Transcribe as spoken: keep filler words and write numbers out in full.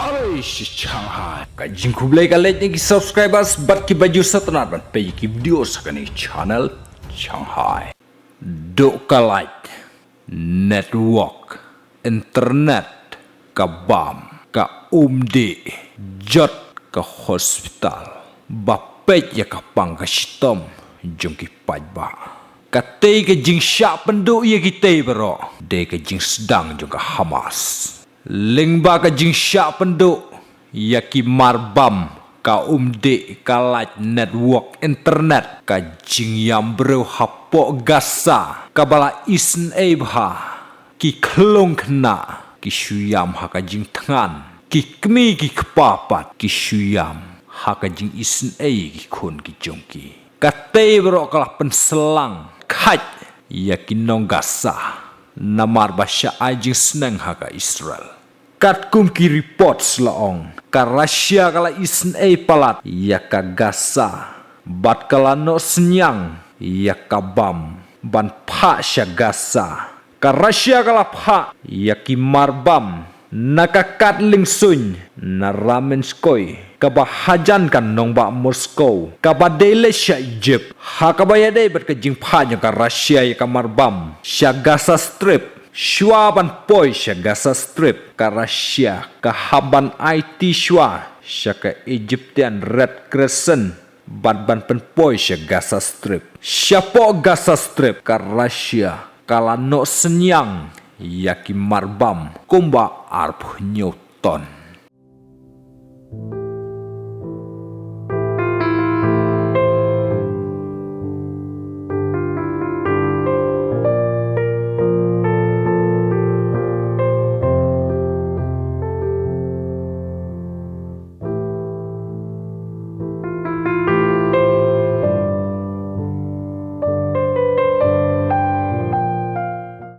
Oi, shi Shanghai. Ka jingkhublei ka leit na ki subscribers bad ki ba ju sngewtynnat ban peit ïa ki video sha kane ka channel Shanghai. Duh ka light, network, internet, ka bam, ka umdih, jot ka hospital, ba peit ïa ka pang ka shitom jong ki paidbah. Katei ka jingshah pynduh ïa kitei baroh dei ka jingsdang jong ka Hamas. Lyngba ka jingshah pynduh ïa ki marbam, ka umdih, ka light, network, internet, ka jingïam briew hapoh Gaza kaba la isynei bha. Ki khlung khynnah ki shu ïam ha ka jingthngan, ki kmie ki kpa pat ki shu ïam ha ka jingisynei ïa ki khun ki jong ki. Katei baroh ka la pynshlang khait ïa ki nong Gaza namar ba shah ai jingsneng ha ka Israel. Katkum ki reports la ong, ka Russia ka la isynei palat ïa ka Gaza bad ka la noh synñiang ïa ka bam ban phah sha Gaza. Ka Russia ka la phah ïa ki marbam na ka kad lyngsuiñ na Ramenskoye, kaba hajan ka nongbah Moscow, kaba dei leit sha Egypt. Ha kaba ïadei bad ka jingphah jong ka Russia ïa ka marbam sha Gaza Strip, shuwa ban poi sha Gaza Strip, ka Russia ka hap ban aiti shuwa sha ka Egyptian Red Crescent bad ban pynpoi sha Gaza Strip. Shapoh Gaza Strip, ka Russia ka la noh synñiang ïa ki marbam kumba arphew hynñiew ton.